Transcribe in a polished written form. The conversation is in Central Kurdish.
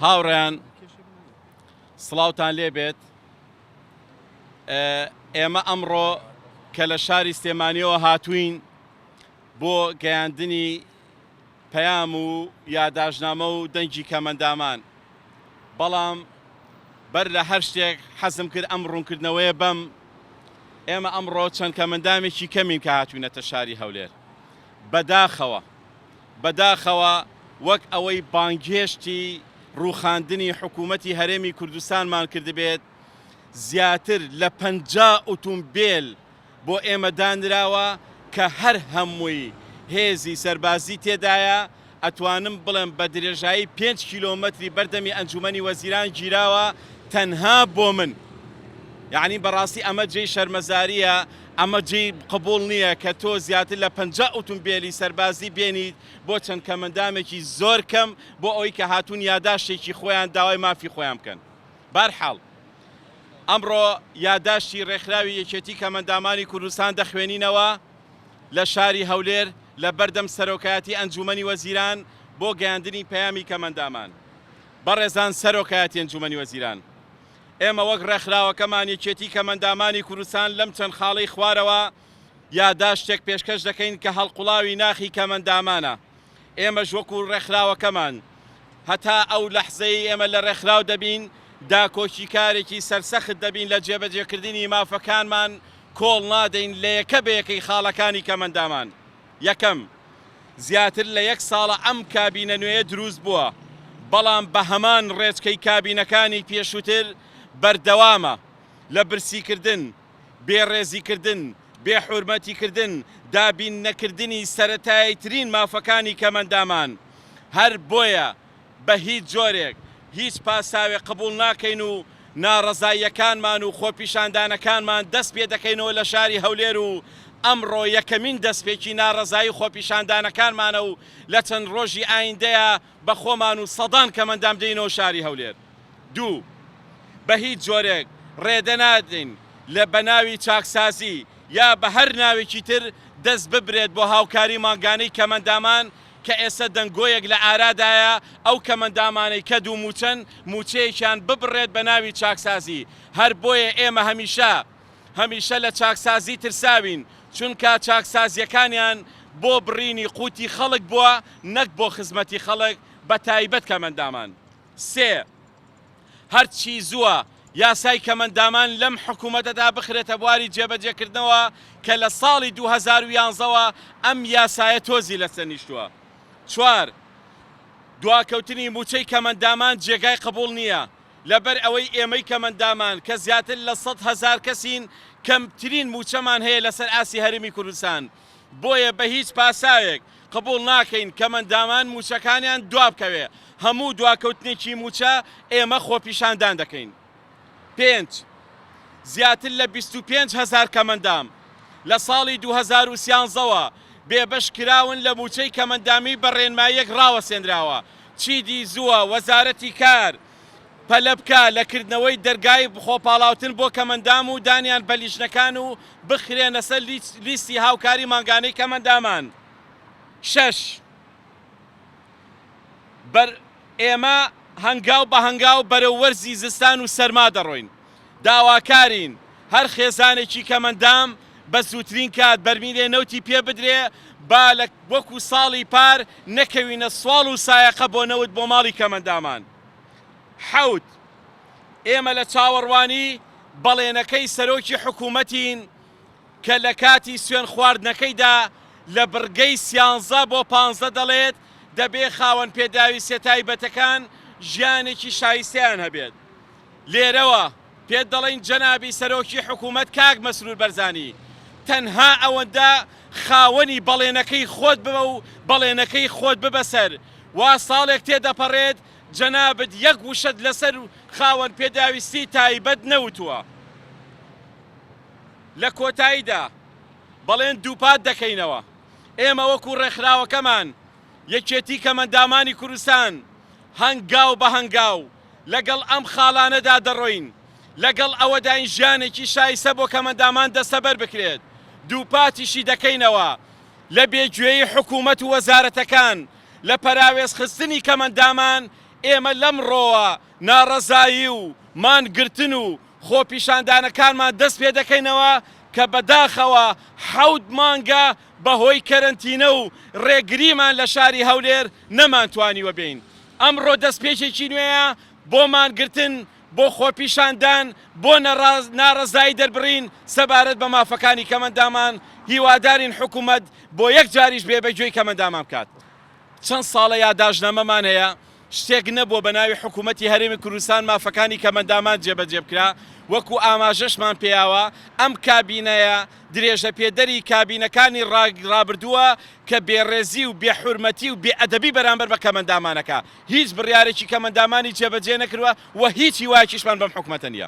هاوڕێیان سڵاوتان لێبێت ئێمە ئەمڕۆ کە لە شاری سلێمانیەوە هاتوین بۆ گەیاندنی پەیام و یاداشنامە و دەنگی کەمەندامان بەڵام بەر لە هەر شتێک حەزم کرد ئەم ڕوونکردنەوەیە بەم ئێمە ئەمڕۆ چەند کەمەندامێکی کەمین کە هاتوینەتە شاری هەولێر بەداخەوە بەداخەوە وەک ئەوەی بانگهێشتی ڕووخاندنی حکوومەتی هەرێمی کوردستانمان کردبێت، زیاتر لە 50 ئوتومبێل بۆ ئێمە دانراوە کە هەر هەمووی هێزی سەربازی تێدایە، ئەتوانم بڵێم بە درێژایی پێنج کیلۆمەتری بەردەمی ئەنجوومەنی وەزیران گیراوە تەنها بۆ من. یەعنی بەڕاستی ئەمە جێی شەرمەزارییە، ئەمە جێی قبوڵ نییە کە تۆ زیاتر لە 50 ئوتومبێلی سەربازی بێنیت بۆ چەند کەمەندامێکی زۆر کەم بۆ ئەوەی کە هاتوون یاداشتێکی خۆیان داوای مافی خۆیان بکەن. بارحاڵ ئەمڕۆ یاداشتی ڕێکخراوی یەکێتی کەمەندامانی کوردستان دەخوێنینەوە لە شاری هەولێر لە بەردەم سەرۆکایەتی ئەنجومەنی وەزیران بۆ گەیاندنی پەیامی کەمەندامان. بەڕێزان سەرۆکایەتی ئەنجومەنی وەزیران، ئێمە وەک ڕێکخراوەکەمان یەکێتی کەمەندامانی کوردستان لەم چەند خاڵەی خوارەوە یاداشتێک پێشکەش دەکەین کە هەڵقوڵاوی ناخی کەمەندامانە. ئێمەش وەکو ڕێکخراوەکەمان هەتا ئەو لەحزەی ئێمە لە ڕێکخراو دەبین داکۆکیکارێکی سەرسەخت دەبین لە جێبەجێکردنی مافەکانمان کۆڵ نادەین لە یەکە بە یەکەی خاڵەکانی کەمەندامان. یەکەم، زیاتر لە یەک ساڵە ئەم کابینە نوێیە دروست بووە، بەڵام بە هەمان ڕێچکەی کابینەکانی پێشووتر بەردەوامە لە برسیکردن، بێڕێزیکردن، بێحورمەتیکردن، دابین نەکردنی سەرەتاییترین مافەکانی کەمەندامان. هەر بۆیە بە هیچ جۆرێک هیچ پاساوێک قبوڵ ناکەین و ناڕەزاییەکانمان و خۆپیشاندانەکانمان دەست پێدەکەینەوە لە شاری هەولێر و ئەمڕۆ یەکەمین دەستپێکی ناڕەزایی خۆپیشاندانەکانمانە و لە چەند ڕۆژی ئایندەیا بە خۆمان و سەدان کەمەندام دێینەوە شاری هەولێر. دوو، بە هیچ جۆرێک ڕێدە نادەین لە بە ناوی چاکسازی یا بە هەر ناوێکی تر دەست ببرێت بۆ هاوکاری مانگانەی کەمەندامان کە ئێستا دەنگۆیەک لە ئارادایە ئەو کەمەندامانەی کە دوو مووچەن مووچەیەکیان ببڕێت بە ناوی چاکسازی هەر بۆیە ئێمە هەمیشە هەمیشە لە چاکسازی ترساوین چونکا چاکسازیەکانیان بۆ بڕینی قوتی خەڵک بووە نەک بۆ خزمەتی خەڵک بە تایبەت کەمەندامان. سێ، هەرچی زووە یاسای کەمەندامان لەم حکومەتەدا بخرێتە بواری جێبەجێکردنەوە کە لە ساڵی 2011 وە ئەم یاسایە تۆزی لەسەر نیشتووە. چوار، دواکەوتنی مووچەی کەمەندامان جێگای قبوڵ نییە، لەبەر ئەوەی ئێمەی کەمەندامان کە زیاتر لە 100,000 کەسین کەمترین مووچەمان هەیە لەسەر ئاستی هەرێمی کوردستان، بۆیە بە هیچ پاساوێک قبوڵ ناکەین کەمەندامان مووچەکانیان دوابکەوێ، هەموو دواکەوتنێکی مووچە ئێمە خۆپیشاندان دەکەین. پێنج، زیاتر لە 25,000 کەمەندام لە ساڵی 2013 وە بێبەش کراون لە مووچەی کەمەندامی بە ڕێنماییەک ڕاوەسێنراوە، چیدی زووە وەزارەتی کار پەلە بکا لە کردنەوەی دەرگای خۆپاڵاوتن بۆ کەمەندام و دانیان بە لیژنەکان و بخرێنە سەر لیستی هاوکاری مانگانەی کەمەندامان. شەش، بەر ئێمە هەنگاو بە هەنگاو بەرەو وەرزی زستان و سەرما دەڕۆین، داواکارین هەر خێزانێکی کەمەندام بە زووترین کات بەرمیلێ نەوتی پێ بدرێ با لە وەکو ساڵی پار نەکەوینە سواڵ و سایەقە بۆ نەوت بۆ ماڵی کەمەندامان. حەوت، ئێمە لە چاوەڕوانی بەڵێنەکەی سەرۆکی حکوومەتین کە لە کاتی سوێن خواردنەکەیدا لە بڕگەی سیانزە بۆ پانزە دەڵێت دەبێ خاوەن پێداویستیە تایبەتەکان ژیانێکی شایستەیان هەبێت. لێرەوە پێت دەڵێین جەنابی سەرۆکی حکوومەت کاک مەسرور بەرزانی تەنها ئەوەندە خاوەنی بەڵێنەکەی خۆت ببە و بەڵێنەکەی خۆت ببە سەر وا ساڵێک تێدەپەڕێت جەنابت یەک وشەت لەسەر خاوەن پێداویستی تایبەت نەوتووە. لە کۆتاییدا بەڵێن دووپات دەکەینەوە ئێمە وەکو ڕێکخراوەکەمان یەکێتی کەمەندامانی کوردستان هەنگاو بە هەنگاو لەگەڵ ئەم خاڵانەدا دەڕۆین، لەگەڵ ئەوەداین ژیانێکی شایستە بۆ کەمەندامان دەستەبەر بکرێت، دووپاتیشی دەکەینەوە لە بێگوێیی حکوومەت و وەزارەتەکان لە پەراوێزخستنی کەمەندامان. ئێمە لەمڕۆوە ناڕەزایی و مانگرتن و خۆپیشاندانەکانمان دەست پێدەکەینەوە کە بەداخەوە حەوت مانگە بەهۆی کەرەنتینە و ڕێگریمان لە شاری هەولێر نەمانتوانیوە بێین. ئەمڕۆ دەستپێکێکی نوێیە بۆ مانگرتن، بۆ خۆپیشاندان، بۆ ناڕەزایی دەربڕین سەبارەت بە مافەکانی کەمەندامان، هیوادارین حکومەت بۆ یەک جاریش بێ بە گوێی کەمەندامان بکات. چەند ساڵە یاداشتنامەمان هەیە، شتێک نەبووە بە ناوی حکوومەتی هەرێمی کوردستان مافەکانی کەمەندامان جێبەجێ بکرا، وەکو ئاماژەشمان پێیاوە ئەم کابینەیە درێژەپێدەری کابینەکانی ڕابردووە کە بێڕێزی و بێحورمەتی و بێئەدەبی بەرامبەر بە کەمەندامانەکە، هیچ بڕیارێکی کەمەندامانی جێبەجێ نەکردوە و هیچ هیوایەکیشمان بەم حکومەتە نییە.